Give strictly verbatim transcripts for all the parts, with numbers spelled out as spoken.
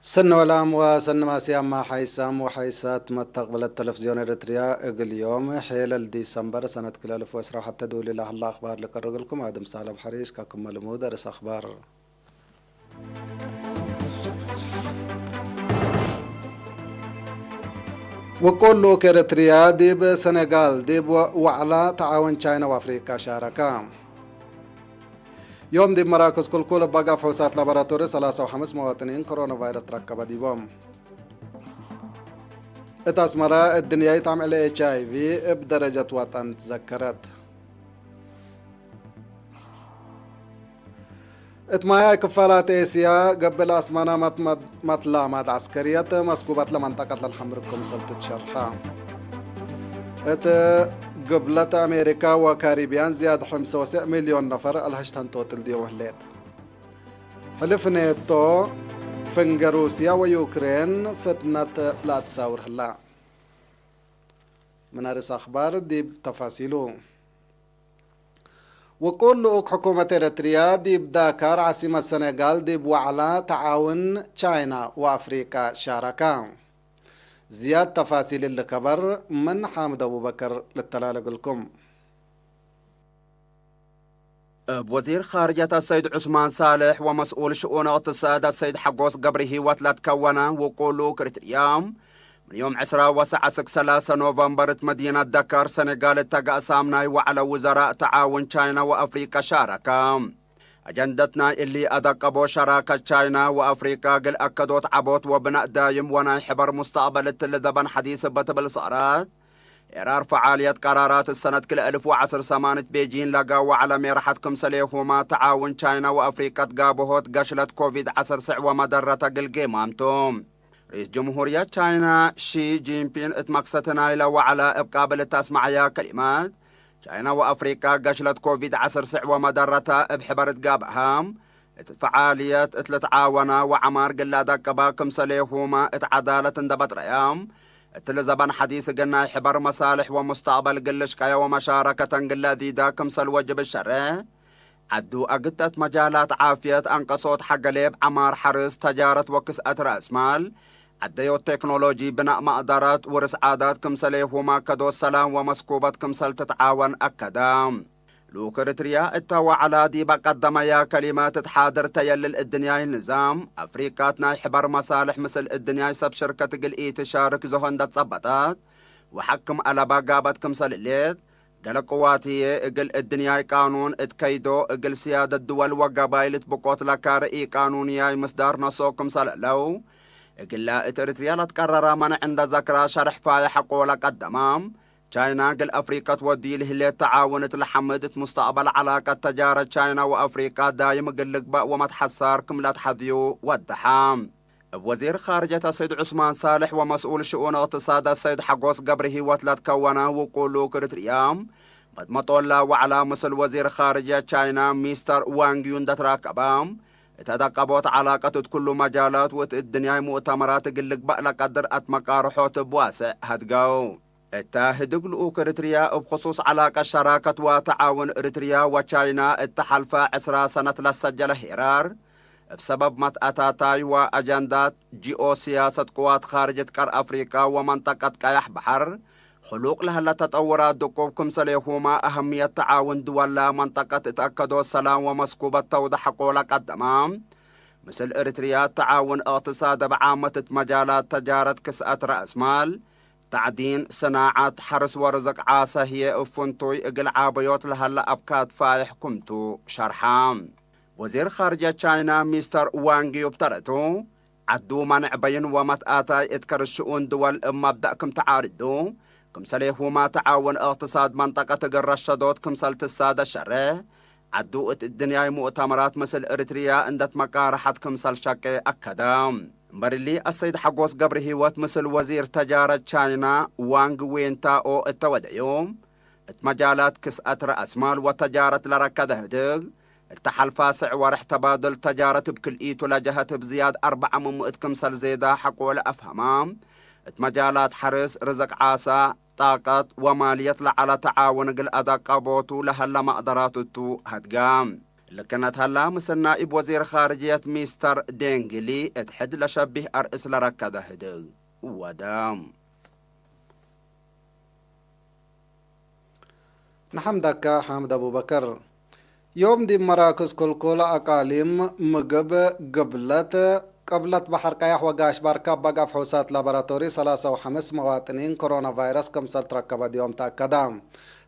ሰኒ ወላም ወሰኒ ማስያማ ሓይሳም ወሓይሳት መተቅብለት ተለፍዝዮን ኤረትርያ፣ እግል ዮም ሔለል ዲሰምበር ሰነት ክልኤ አልፍ ወዕስራ ወሐተ ዶል ለሀላ አኽባር ልቀርብ እግልኩም አድም ሳልሕ ሐሪሽ። ከክመ ልሙድ ርእስ አኽባር። ውቁል ልኡክ ኤረትርያ ዲብ ሰኔጋል ዲብ ወ-፣ ወዕላ ተዓውን ቻይና ወአፍሪቃ ሻረከ። ዮም ዲብ መራክዝ ክልኩል እብ አግኣብ ፍሑሳት ላቦራቶሪ ሰላሳ ወሐምስ መዋጥኒን ኮሮና ቫይረስ ትረከበ ዲቦም። እት አስመረ እድንያይት አምዕል ኤች አይ ቪ እብ ደረጀት ወጠን ትዘከረት። እት ማያይ ክፋላት ኤስያ፣ ገብእ ለአስመነ መት-፣ መት-፣ መትላማት ዐስከርየት መስኩበት ለመንጠቀት ለልሐምር ክምሰል ትትሸርሐ። እት ግብለት አሜሪካ ወካሪቢያን ዝያድ ሕምሰ ወሰዕ ሚልዮን ነፈር አልሀሽ ተንጦጥል ዲቡ ህሌት። ሕልፍ ኔቶ፣ ፍንገ ሩስያ ወዩክሬን ፍጥነት ለአትሳውር ህላ። ምን አርእስ አኽባር ዲብ ተፋሲሉ። ውቁል ልኡክ ሕኩመት ኤረትርያ ዲብ ዳካር ዓሲመት ሰኔጋል ዲብ ወዕላ ተዓውን ቻይና ወአፍሪቃ ሻረከ። ዝያድ ተፋሲል እሊ ከበር ምን ሓምድ አቡበከር ልተላለ እግልኩም። እብ ወዚር ኻርጀት አሰይድ ዑስማን ሳልሕ ወመስኡል ሽኡን እቅትሳድ አሰይድ ሐጎስ ገብረሂወት ለትከወነ ውቁል ልኡክ ኤረትርያ፣ ምን ዮም ዕስራ ወሰዕ አስክ ሰላሰ ኖቨምበር እት መዲነት ደካር ሰኔጋል እተ ገአሳም ናይ ወዕለ ውዘራእ ተዓውን ቻይና ወአፍሪቀ ሻረከ። አጀንደት ናይ እሊ አደቀቦ ሸራከት ቻይና ወአፍሪቀ እግል አከዶት ዐቦት ወብናእ ዳይም ወናይ ሕበር ሙስተቅበል እትሊ ዘበን ሐዲስ እበ ትብል ሰረት፣ ኤራር ፈዓልየት ቀራራት ሰነት ክልኤ አልፍ ወዐስር ሰማንት ቤጂን ለጋ ወዐለ ሜርሐት ክምሰሌሁመ ተዓውን ቻይና ወአፍሪቀት ጋብሆት ገሽለት ኮቪድ ዐስር ስዕ ወመደረተ እግል ጌማምቱ። ርኢስ ጅምሁርየት ቻይና ሺ ጂንፒን እት መክሰት ናይለ ወዐለ እብ ቃብል እት አስመዐያ ከሊመት፣ ቻይና ወአፍሪቀ ገሽለት ኮቪድ ዐስር ስዕ ወመደረተ እብ ሕበር እት ጋብአሃ፣ እት ፈዓልየት እት ልትዓወና ወዐማር እግል ለአደቅባ ክምሰሌሁመ እት ዐዳለት እንደ በጥረየ፣ እትሊ ዘበን ሐዲስ እግል ናይ ሕበር መሳልሕ ወሙስተቅበል እግል ልሽቀየ ወመሻረከተን እግል ለአዚዳ ክምሰል ወጅብ እሸሬ። ዐዱ አግጠት መጃላት ዓፍየት፣ አንቀሶት ሐገሌብ፣ ዐማር ሐርስ፣ ተጃረት ወክስአት ረአስ ማል፣ ዐደዮት ቴክኖሎጂ፣ ብናእ መቅደረት፣ ውርስ ዓዳት ክምሰሌሁመ አከዶት ሰላም ወመስኩበት ክምሰል ትትዓወን አከደ። ልኡክ ኤረትርያ እተ ወዐላ ዲብ አቀደመያ ከሊመት፣ እት ሓድር ተየልል እድንያይ ንዛም አፍሪቃት ናይ ሕበር መሳልሕ ምስል እድንያይ ሰብ ሽርከት እግል ኢትሻርክ ዞሆ እንደ ጸበጠት፣ ወሐክም አለባ ጋበት ክምሰል ህሌት፣ ገሌ ቅዋት ህዬ እግል እድንያይ ቃኑን እት ከይዶ፣ እግል ስያደት ድወል ወገባይል እት ብቆት ለካረ ኢቃኑንያይ ምስዳር ነስኦ ክምሰል ህለው፣ እግላ እት ኤረትርያ ለትቀረረ መንዕ እንደ ዘክራ ሸርሕ ፋዬሕ ሐቆ ለቀደመ፣ ቻይና እግል አፍሪቀት ወዲል ህሌት ተዓውን እት ለሐምድ፣ እት ሙስተቅበል ዐላቀት ተጃረት ቻይና ወአፍሪቀ ዳይም እግል ልግበእ ወመትሐሳር ክም ለትሐዝዩ ወደሐ። እብ ወዚር ኻርጀት አሰይድ ዑስማን ሳልሕ ወመስኡል ሽኡን እቅትሳድ አሰይድ ሐጎስ ገብረሂወት ለትከወነ ውቁል ልኡክ ኤረትርያ፣ መጥመጦላ ወዐላ ምስል ወዚር ኻርጀት ቻይና ሚስተር ዋንግ ዩ እንደ ትራከበ፣ እት አደቀቦት ዐላቀት እት ኩሉ መጃላት ወእት እድንያይ ሙእተመራት እግል ልግበእ ለቀድር አትመቃርሖት እብ ዋስዕ ሀድገው። እተ ህድግ ልኡክ ኤረትርያ እብ ክሱስ ዐላቀት ሸራከት ወተዓውን ኤረትርያ ወቻይና እተ ሐልፈ ዕስራ ሰነት ለሰጀለ ሄራር፣ እብ ሰበብ መትአታታይ ወአጀንዳት ጂኦሲያሰት ቅዋት ኻርጅ እት ቀር አፍሪቀ ወመንጠቀት ቀያሕ በሐር፣ ሕሉቅ ለህለ ተጠውራት ድቁብ ክምሰሌሁመ አህምየት ተዓውን ድወለ መንጠቀት እት አከዶት ሰላም ወመስኩበት ተውደ ሐቆ ለቀደመ፣ ምስል ኤረትርያ ተዓውን እቅትሳድ እብ ዓመት እት መጃላት ተጃረት ክስአት ረአስ ማል፣ ተዕዲን፣ ሰናዐት፣ ሐርስ ወርዝቅ ዓሰ ህዬ እብ ፍንቱይ እግል ዓበዮት ለሀለ አብካት ፋይሕ ክምቱ ሸርሐ። ወዚር ኻርጀ ቻይና ሚስተር ዋንግ ዩ እብ ተረቱ፣ ዐዱ መንዕ በይን ወመትአታይ እት ከርስ ሽኡን ድወል እብ መብደእ ክም ተዓርዱ፣ ክምሰሌሁመ ተዓውን እቅትሳድ መንጠቀት እግል ረሸዶት ክምሰል ትሳደ ሸሬሕ፣ ዐዱ እት እድንያይ ሙእተመራት ምስል ኤረትርያ እንደ ትመቃረሐት ክምሰል ሸቄ አከደ። እምበር እሊ፣ አሰይድ ሐጎስ ገብረሂወት ምስል ወዚር ተጃረት ቻይና ዋንግ ዌንታኦ እተ ወደዩ፣ እት መጃላት ክስአት ረአስ ማል ወተጃረት ለረከደ ህድግ፣ እተ ሐልፋ ስዕ ወርሕ ተባድል ተጃረት እብ ክልኢቱ ለጀሀት እብ ዝያድ አርበዕ ምእት ክምሰል ዜዳ ሐቆ ለአፍሀማ፣ እት መጃላት ሐርስ፣ ርዝቅ ዓሰ፣ ጣቀት ወማልየት ለዐለ ተዓውን እግል አዳቀቦቱ ለሀለ መቅደራት እቱ ሀድጋ። ልክነት ሀላ፣ ምስል ናኢብ ወዚር ኻርጅየት ሚስተር ዴንግሊ እት ሕድ ለሸቢህ አርእስ ለረከደ ህድግ ወደ። ነሐምደከ ሓምድ አቡበከር። ዮም ዲብ መራክዝ ክልኩል አቃሊም ምግብ ግብለት ቅብለት በሐር ቀያሕ ወጋሽ ባርካ አባጋፍ ፍሑሳት ላቦራቶሪ ሰላሳ ወሐምስ መዋጥኒን ኮሮና ቫይረስ ክምሰል ትረከበ ዮም ተአከደ።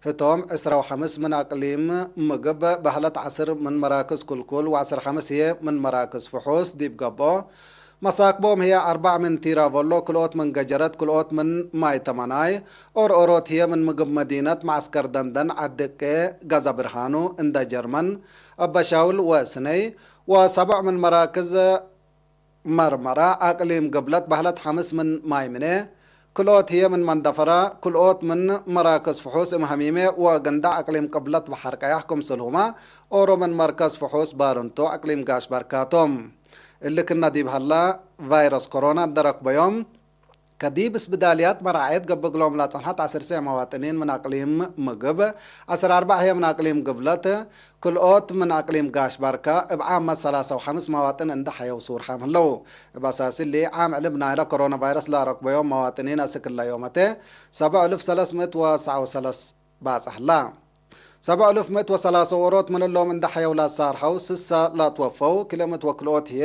ህቶም ዕስራ ወሐምስ ምን አቅሊም ምግብ በህለት ዐስር ምን መራክዝ ክልኩል ወዐስር ሐምስ ህዬ ምን መራክዝ ፍሑስ ዲብ ገብኦ፣ መሳክቦም ህዬ አርበዕ ምን ቲራቮሎ፣ ክልኦት ምን ገጀረት፣ ክልኦት ምን ማይ ተመናይ፣ ኦርኦሮት ህዬ ምን ምግብ መዲነት መዐስከር ደንደን፣ ዐዲ-እቄ፣ ገዘ ብርሃኑ፣ እንደ ጀርመን፣ አበሻውል ወስነይ፣ ወሰቦዕ ምን መራክዝ መርመራ አቅሊም ግብለት በህለት ሐምስ ምን ማይ ምኔ፣ ክልኦት ህዬ ምን መንደፈራ፣ ክልኦት ምን መራክዝ ፍሑስ እም ሀሚሜ ወግንዳዕ አቅሊም ቅብለት በሐር ቀያሕ ክምስልሁመ፣ ኦሮ ምን መርከዝ ፍሑስ ባርንቶ አቅሊም ጋሽ ባርካቶም። እሊ ክነ ዲብ ሀላ፣ ቫይረስ ኮሮና እንደ ረክበዮም፣ ከዲብ እስብዳልያት መራዐየት ገብእ እግሎም ለጸንሐት ዐስር ሰዕ መዋጥኒን ምን አቅሊም ምግብ፣ ዐስር አርበዕ ህዬ ምን አቅሊም ግብለት፣ ክልኦት ምን አቅሊም ጋሽ ባርካ እብ ዓመት ሰላሳ ወሐምስ መዋጥን እንደ ሐየው ሱር ሓም ህለው። እብ አሳሲ እሊ፣ ዓም ዕልብ ናይለ ኮሮና ቫይረስ ለአረክበዮም መዋጥኒን አስክ እለ ዮመቴ ሰብዕ እልፍ ሰለስ ምእት ወሰዓ ወሰለስ ባጽሕ ህላ። ሰብዕ እልፍ ምእት ወሰላሰ ዎሮት ምን እሎም እንደ ሐየው ለአሳርሐው፣ ስሰ ለአትወፈው፣ ክልኤ ምእት ወክልኦት ህዬ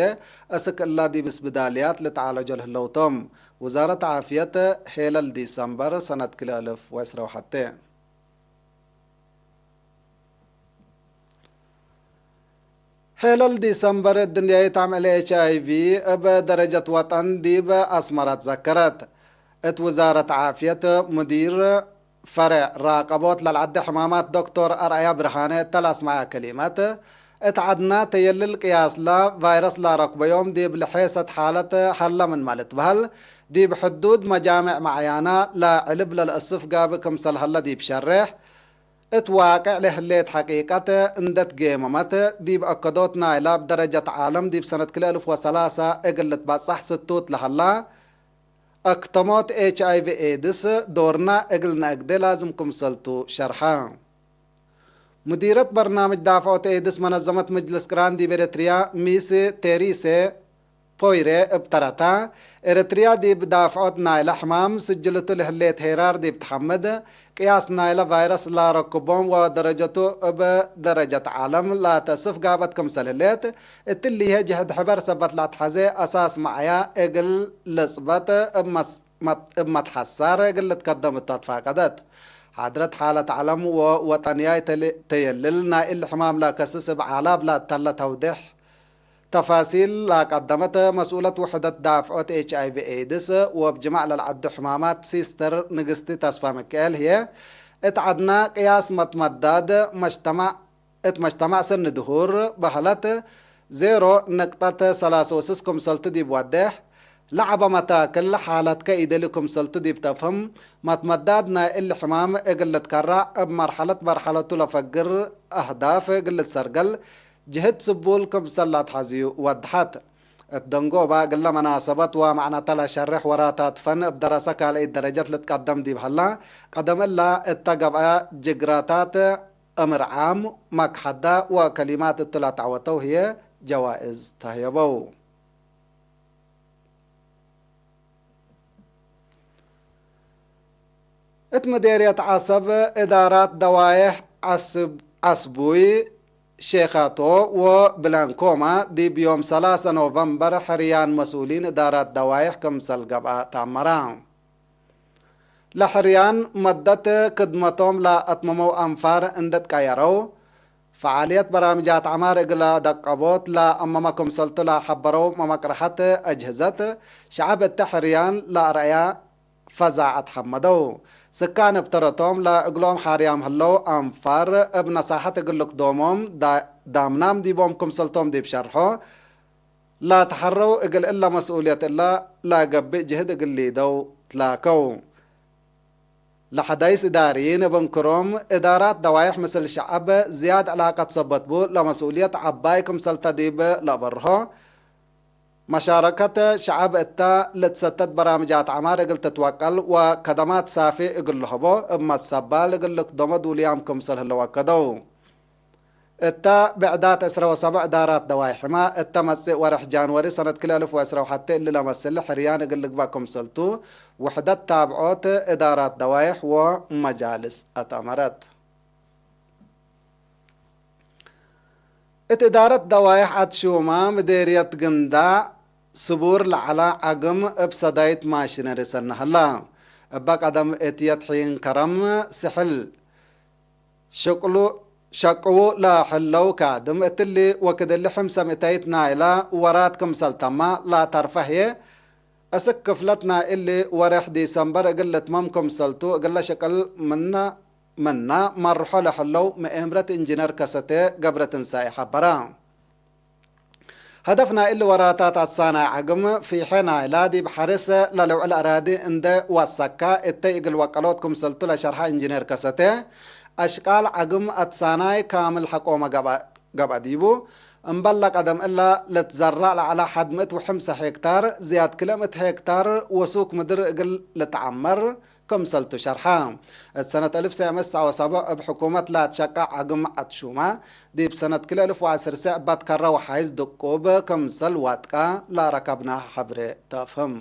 አስክ እለ ዲብ እስብዳልያት ልትዓለጆ ለህለው ቶም። ውዛረት ዓፍየት ሔለል ዲሰምበር ሰነት ክልኤ እልፍ ወዕስራ ወሐቴ። ሔለል ዲሰምበር፣ እድንያይት አምዕል ኤች አይ ቪ እብ ደረጀት ወጠን ዲብ አስመረ ትዘከረት። እት ውዛረት ዓፍየት ሙዲር ፈሬዕ ራቀቦት ለልዐዴ ሕማማት ዶክቶር አርአያ ብርሃነ እተ ለአስመዐ ከሊመት፣ እት ዐድና ተየልል ቅያስለ ቫይረስ ለአረክበዮም ዲብ ለሔሰት ሓለት ሀለ ምንመ ልትበህል፣ ዲብ ሕዱድ መጃምዕ መዕያና ለዕልብ ለልአስፍ ጋብእ ክምሰል ሀለ ዲብ ሸሬሕ፣ እት ዋቅዕ ለህሌት ሐቂቀት እንደ ትጌመመት፣ ዲብ አከዶት ናይላ እብ ደረጀት ዓለም ዲብ ሰነት ክልኤ እልፍ ወሰላሳ እግል ልትበጸሕ ስቱት ለሀላ፣ አክተሞት ኤች አይ ቪ ኤድስ ዶርና እግል ነአግዴ ላዝም ክምሰልቱ ሸርሐ። ሙዲረት በርናምጅ ዳፍዖት ኤድስ መነዘመት ምጅልስ ቅራን ዲብ ኤረትርያ ሚስ ቴሪሴ ፖይሬ እብ ተረታ፣ ኤረትርያ ዲብ ዳፍዖት ናይለ ሕማም ስጅልቱ ለህሌት ሄራር ዲብ ተሐምድ፣ ቅያስ ናይለ ቫይረስ ላረክቦም ወደረጀቱ እብ ደረጀት ዓለም ላተስፍ ጋበት ክምሰል ህሌት፣ እትሊ ህዬ ጅህድ ሕበር ሰበት ለአትሐዜ አሳስ መዕያ እግል ልጽበጥ እብ መስ-፣ መት-፣ እብ መትሐሳር እግል ልትከደም እተ ትፋቀደት። ሓድረት ሓለት ዓለም ወወጠንያይ ተል-፣ ተየልል ናይ እሊ ሕማም ለከስስ እብ ዓላብ ለአተለ ተውዴሕ ተፋሲል ለቀደመት መስኡለት ውሕደት ዳፍዖት ኤች አይ ቪ ኤድስ ወእብ ጅማዕ ለልዐዱ ሕማማት ሲስተር ንግስቲ ተስፋ ሚካኤል ህዬ፣ እት ዐድና ቅያስ መትመዳድ መጅተማዕ እት መጅተማዕ ሰኒ ድሁር በህለት፣ ዜሮ ንቅጠት ሰላሰ ወስስ ክምሰልቱ ዲብ ወዴሕ፣ ለዐበ መታክል ሓለትከ ኢደሊ ክምሰልቱ ዲብ ተፍህም፣ መትመዳድ ናይ እሊ ሕማም እግል ልትከረዕ፣ እብ መርሐለት መርሐለቱ ለፈግር አህዳፍ እግል ልትሰርገል ጅህድ ስቡል ክምሰል ለአትሐዝዩ ወድሐት። እት ደንጎበ እግለ መናሰበት ወመዕነተ ለሸሬሕ ወራታት ፈን እብ ደረሰ ካልአይት ደረጀት ልትቀደም ዲብ ሀላ፣ ቀደም እለ እተ ገብአ ጅግራታት እምር ዓም፣ መክሐዳ ወከሊማት እቱ ለተዐወተው ህዬ ጀዋእዝ ተህየበው። እት ምዴርየት ዐሰብ እዳራት ደዋዬሕ ዐስብ-፣ ዐስቡይ፣ ሼካቶ ወብላንኮማ ዲብ ዮም ሰላሰ ኖቨምበር ሕርያን መስኡሊን እዳራት ደዋዬሕ ክምሰል ገብአ ተአመረ። ለሕርያን መደት ክድመቶም ለአትመመው አንፋር እንዴ ትቀየረው፣ ፈዓልየት በራምጃት ዐማር እግለ ደቀቦት ለአመመ ክምሰልቱ ለሐበረው መመቅረሐት አጅህዘት፣ ሸዐብ እተ ሕርያን ለአርአያ ፈዛዐት ሐመደው። ስካን እብ ተረቶም ለእግሎም ሓርያም ህለው አንፋር እብ ነሳሐት እግል ልክዶሞም ዳ-፣ ዳምናም ዲቦም ክምሰልቶም ዲብ ሸርሖ፣ ለተሐረው እግል እለ መስኡልየት እለ ለገብእ ጅህድ እግል ሊደው ትላከው። ለሐዳይስ እዳርይን እብ እንክሮም፣ እዳራት ደዋይሕ ምስል ሸዐብ ዝያድ ዕላቀት ሰበት ቡ፣ ለመስኡልየት ዐባይ ክምሰልተ ዲብ ለአበርሆ፣ መሻረከት ሸዐብ እተ ልትሰተት በራምጃት ዐማር እግል ትትወቀል ወከደማት ሳፊ እግል ለሀቦ እብ መትሰባል እግል ልክደሞ ዱልያም ክምሰል ህለው አከደው። እተ ብዕዳት ዕስረ ወሰብዕ እዳራት ደዋይሕመ፣ እተ መጽእ ወርሕ ጃንወሪ ሰነት ክልኤ አልፍ ወዕስረ ወሐቴ እሊ ለመስል ሕርያን እግል ልግበእ ክምሰልቱ፣ ውሕደት ታብዖት እዳራት ደዋይሕ ወመጃልስ አትአመረት። እት እዳረት ደዋይሕ አትሹማ ምዴርየት ግንዳዕ ስቡር ለዐለ ዐግም እብ ሰዳይት ማሽነሪ ሰኒ ሀላ። እበ ቀደም እት የት ሒን ከረም ስሕል ሽቅሉ ሸቅዉ ለህለው ካድም እትሊ ወክድ እሊ ሕምሰ ምእተይት ናይለ ወራት ክምሰል ተመ ለተርፈ ህዬ፣ እስክ ክፍለት ናይ እሊ ወሬሕ ዲሰምበር እግል ልትመም ክምሰልቱ እግለ ሽቅል ምነ፣ ምነ መርሖ ለህለው መኤምረት ኢንጂነር ከሰቴ ገብረትንሳኤ ሐበረ። ሀደፍ ናይ እሊ ወራታት አትሳናይ ዐግም ፊሐ ናይላ ዲብ ሐርስ ለልውዕል አራዲ እንዴ ወሰካ እተይ እግል ወቀሎት ክምሰልቱ ለሸርሐ ኢንጂነር ከሰቴ፣ አሽቃል ዐግም አትሳናይ ካምል ሐቆመ ገብአ፣ ገብአ ዲቡ። እምበል ለቀደም እለ ልትዘራእ ለዐለ ሐድ ምእት ወሐምሰ ሄክታር ዝያድ ክልኤ ምእት ሄክታር ወሱክ ምድር እግል ልትዐመር፣ ክምሰልቱ ሸርሐ። እት ሰነት አልፍ ሰዕ ምእት ሰዕ ወሰብዕ እብ ሕኩመት ለአትሸቀዕ ዐግም አትሹመ፣ ዲብ ሰነት ክልኤ አልፍ ወዐስር ሰዕ በትከረ ወሓይዝ ድቁብ ክምሰል ዋጥቀ ለረከብናሀ ሐብሬ ተአፍህም።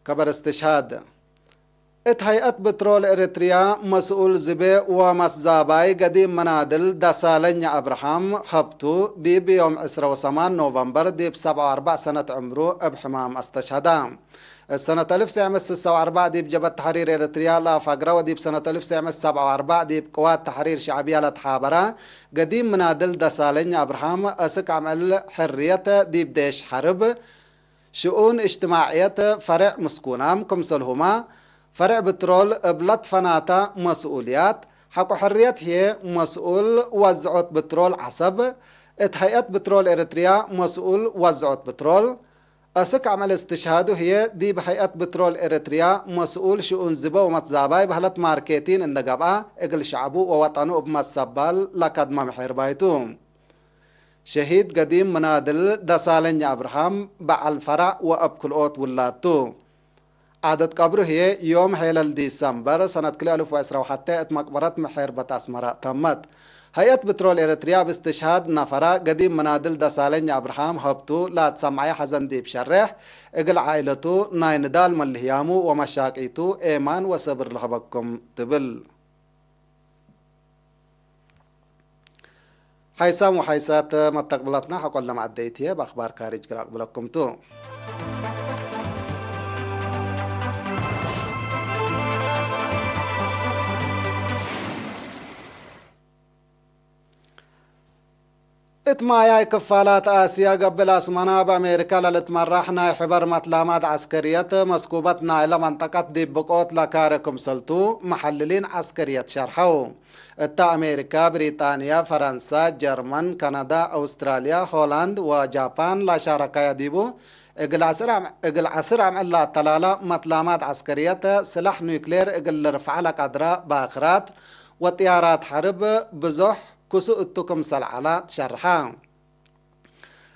ከበር እስትሽሃድ። እት ሀይአት ብትሮል ኤረትርያ መስኡል ዝቤ ወመስዛባይ ገዲም መናድል ደሳለኝ አብርሃም ሀብቱ፣ ዲብ ዮም ዕስረ ወሰማን ኖቨምበር ዲብ ሰብዓ ወአርበዕ ሰነት ዕምሩ እብ ሕማም አስተሽሀደ። እት ሰነት አልፍ ሰዕ ምእት ስሳ ወአርበዕ ዲብ ጀብሀት ተሕሪር ኤረትርያ ለአፋግረ ወዲብ ሰነት አልፍ ሰዕ ምእት ሰብዓ ወአርበዕ ዲብ ቅዋት ተሕሪር ሸዕብያ ለተሓበረ ገዲም መናድል ደሳለኝ አብርሃም፣ አስክ አምዕል ሕርየት ዲብ ዴሽ ሐርብ ሽኡን እጅትማዕየት ፈሬዕ ምስኩናም፣ ክምሰልሁመ ፈሬዕ ብትሮል እብ ለትፈናተ መስኡልያት፣ ሐቆ ሕርየት ህዬ መስኡል ወዝዖት ብትሮል ዐሰብ፣ እት ሀይአት ብትሮል ኤረትርያ መስኡል ወዝዖት ብትሮል፣ አስክ አምዕል እስትሽሃዱ ህዬ ዲብ ሀይአት ብትሮል ኤረትርያ መስኡል ሽኡን ዝበ ወመትዛባይ በህለት ማርኬቲን እንዴ ገብአ፣ እግል ሸዕቡ ወወጠኑ እብ መሰባል ለከድመ ምሒር ባይቱ። ሸሂድ ገዲም ምናድል ደሳለኝ አብርሃም በዐል ፈረዕ ወእብ ክልኦት ውላድ ቱ። ዓደት ቀብሩ ህዬ ዮም ሔለል ዲሰምበር ሰነት ክልኤ አልፍ ወዕስረ ወሐቴ እት መቅበረት ምሒርበት አስመረ ተመት። ሀይአት ብትሮል ኤረትርያ እብ እስትሽሃድ ነፈራ ገዲም ምናድል ደሳለኝ አብርሃም ሀብቱ ለአትሰምዐየ ሐዘን ዲብ ሸሬሕ፣ እግል ዓኢለቱ ናይ ንዳል መልህያሙ ወመሻቂቱ ኤማን ወሰብር ለሀበኩም ትብል። ሓይሳም ወሓይሳት መተቅብላትና ሐቆለ መዐደይት ህዬ፣ በአክባር ካሪጅ ግረ አቅብለኩም ቱ። እት ማያይ ክፋላት አስያ ገብእ ለአስመና እብ አሜሪካ ለልትመራሕ ናይ ሕበር መትላማት ዐስከርየት መስኩበት ናይለ መንጠቀት ዲብ ብቆት ለካሬ ክምሰልቱ መሐልሊን ዐስከርየት ሸርሐው። እተ አሜሪካ፣ ብሪጣንያ፣ ፈረንሳ፣ ጀርመን፣ ከነዳ፣ አውስትራልያ፣ ሆላንድ ወጃፓን ለሻረካያ ዲቡ፣ እግል ዐስር አም-፣ እግል ዐስር አምዕል ለአተላላ መትላማት ዐስከርየት፣ ስላሕ ኑክሌር እግል ልርፈዐ ለቀድረ ባክራት ወጥያራት ሐርብ ብዞሕ ክሱእ እቱ ክምሰል ዐለ ትሸርሐ።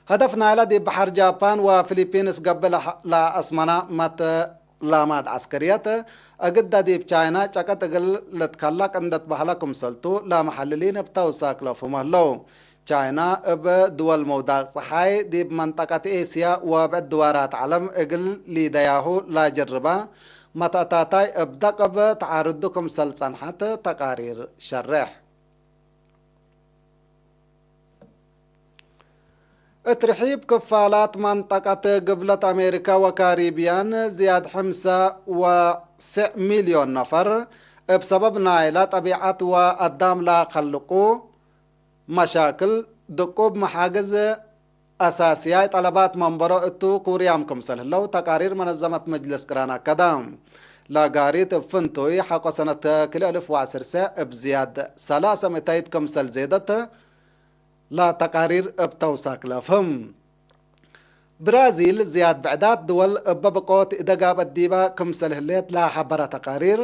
ሀደፍ ናይለ ዲብ በሐር ጃፓን ወፊሊፒንስ ገብእ ለሐ-፣ ለአስመና መትላማት ዐስከርየት፣ እግደ ዲብ ቻይና ጨቀጥ እግል ልትከለቅ እንዴ ትበህለ ክምሰልቱ ለመሐልሊን እብ ተውሳክ ለፍሁም ህለው። ቻይና እብ ድወል መውዳቅ ጸሓይ ዲብ መንጠቀት ኤስያ ወብዕድ ድዋራት ዐለም እግል ሊደያሁ ለጀርበ መተአታታይ እብ ደቅብ ተዓርዱ ክምሰል ጸንሐት ተቃሪር ሸሬሕ። እት ርሒብ ክፋላት መንጠቀት ግብለት አሜሪካ ወካሪብያን ዝያድ ሕምሰ ወስዕ ሚልዮን ነፈር እብ ሰበብ ናይለ ጠቢዐት ወአዳም ለከልቁ መሻክል ድቁብ መሓግዝ አሳስያይ ጠለባት መንበሮ እቱ ኩርያም ክምሰል ህለው ተቃሪር መነዘመት መጅልስ ቅራን አከደ። ለጋሪት እብ ፍንቱይ ሐቆ ሰነት ክልኤ አልፍ ወዐስር ሰዕ እብ ዝያድ ሰላሰ ምእተይት ክምሰል ዜደት ለተቃሪር እብ ተውሳክ ለፍህም። ብራዚል ዝያድ ብዕዳት ድወል እበ ብቆት ኢደጋበት ዲበ ክምሰል ህሌት ለሐበረ ተቃሪር፣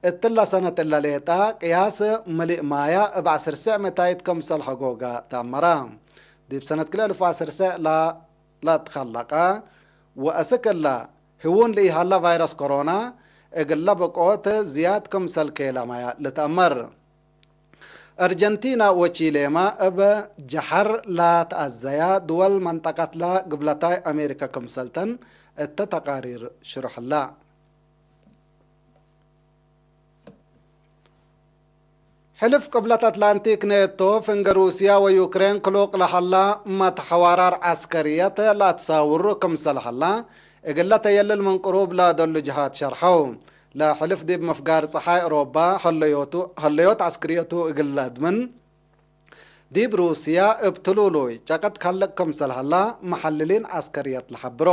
እትለ ሰነት እለ ሌጠ ቅያስ ምልእ ማያ እብ ዐስር ሰዕ ምእታይት ክምሰል ሀጎገ ተአመረ። ዲብ ሰነት ክልኤ አልፍ ወዐስር ሰዕ ለ-፣ ለትከለቀ ወአስክ እለ ህውን ለኢሀለ ቫይረስ ኮሮና፣ እግለ ብቆት ዝያድ ክምሰል ኬለማያ ልትአመር። አርጀንቲና ወቺሌማ እብ ጀሐር ላትአዘያ ድወል መንጠቀት ለግብለታይ አሜሪከ ክምሰልተን እተ ተቃሪር ሽሩሕ ህላ። ሕልፍ ቅብለት አትላንቲክ ኔቶ፣ ፍንገ ሩስያ ወዩክሬን ክሉቅ ለሀላ መትሐዋራር ዐስከርየት ለአትሳውሩ ክምሰል ሀላ፣ እግለ ተየልል ምን ቅሩብ ለደሉ ጀሃት ሸርሐው። ለሕልፍ ዲብ ምፍጋር ጸሓይ አውሮባ ሀለዮቱ፣ ሀለዮት ዐስክርየቱ እግል ለአድምን፣ ዲብ ሩስያ እብ ትሉሉይ ጨቀጥ ከልቅ ክምሰል ሀላ፣ መሐልሊን ዐስከርየት ለሐብሮ።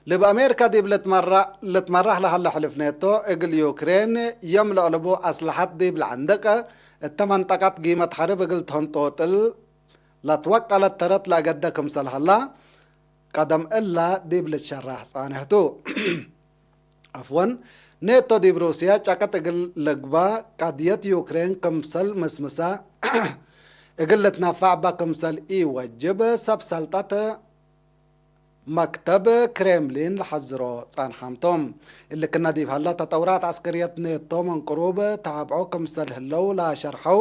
ልብ አሜሪካ ዲብ ልትመራ-፣ ልትመራሕ ለሀለ ሕልፍ ኔቶ፣ እግል ዩክሬን የም ለአለቡ አስለሐት ዲብ ለዐንደቀ፣ እተ መንጠቀት ጊመት ሐርብ እግል ተንጦጥል ለትወቀለት ተረት ለአገደ ክምሰል ሀላ፣ ቀደም እላ ዲብ ልትሸራሕ ጻንሕ ቱ። ዐፍወን፣ ኔቶ ዲብ ሩስያ ጨቀጥ እግል ልግባ፣ ቀድየት ዩክሬን ክምሰል ምስምሳ እግል ልትነፈዕ እባ ክምሰል ኢወጅብ፣ ሰብ ሰልጠት መክተብ ክሬምሊን ለሐዝሮ ጸንሐም ቶም። እሊ ክነ ዲብ ሀላ፣ ተጠውራት ዐስከርየት ኔቶ ምን ቅሩብ ተአብዖ ክምሰል ህለው ለሸርሐው፣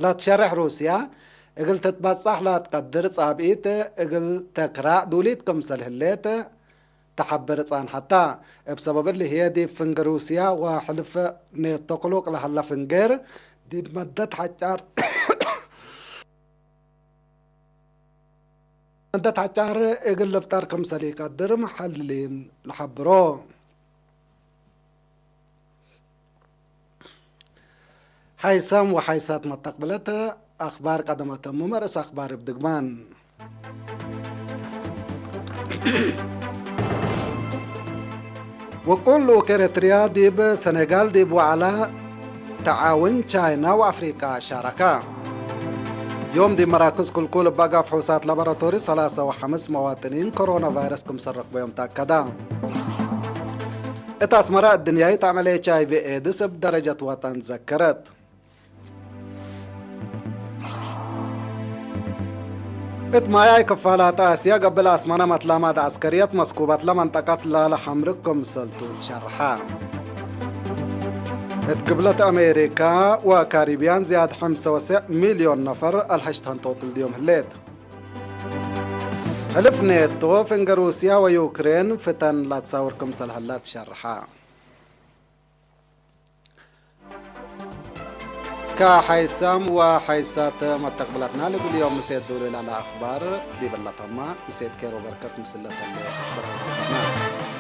ለትሸርሕ ሩስያ እግል ትትበጸሕ ለትቀድር ጻብኢት እግል ተክራዕ ዱሊት ክምሰል ህሌት ተሐብር ጸንሐታ። እብ ሰበብ እሊ ህዬ፣ ዲብ ፍንጌ ሩስያ ወሕልፍ ኔቶ ክሉቅ ለሀላ ፍንጌር፣ ዲብ መደት ሐጫር መደት ሐጫር እግል ልብጠር ክምሰል ኢቀድር መሐልሊን ለሐብሮ። ሐይሳም ወሐይሳት መተቅብለት አክባር ቀደም አተምመ፣ ርእስ አክባር እብ ድግማን። ውቁል ልኡክ ኤረትርያ ዲብ ሰኔጋል ዲብ ወዐላ ተዓውን ቻይና ወአፍሪቃ ሻረካ። ዮም ዲብ መራክዝ ክልኩል እብ አጋፍ ፍሑሳት ላቦራቶሪ ሰላሳ ወሐምስ መዋጥኒን ኮሮና ቫይረስ ክምሰል ረክበዮም ተአከዳ። እት አስመረ፣ አድንያይት አመል ኤች አይ ቪ ኤድስ እብ ደረጀት ወጠን ዘከረት። እት ማያይ ክፋላት አስያ፣ ገብእ ለአስመነ መትላማት ዐስከርየት መስኩበትለ መንጠቀት ላለ ሐምርክ ክምሰልቱ ትሸርሐ። እት ግብለት አሜሪካ ወካሪብያን ዝያድ ሐምሰ ወሰዕ ሚልዮን ነፈር አልሐሽ ተንጦጥል ዲዮም ህሌት። ሕልፍ ኔቶ፣ ፍንገ ሩስያ ወዩክሬን ፍተን ለትሳውር ክምሰል ሀላ ትሸርሐ። ከሐይሳም ወሐይሳት መተቅብላትና፣ ለእግል ዮም ምሴት ዶሉ ላለ አክባር ዲብለ ተማ። ምሴት ኬሮ በርከት ምስለ ተለ አክባር።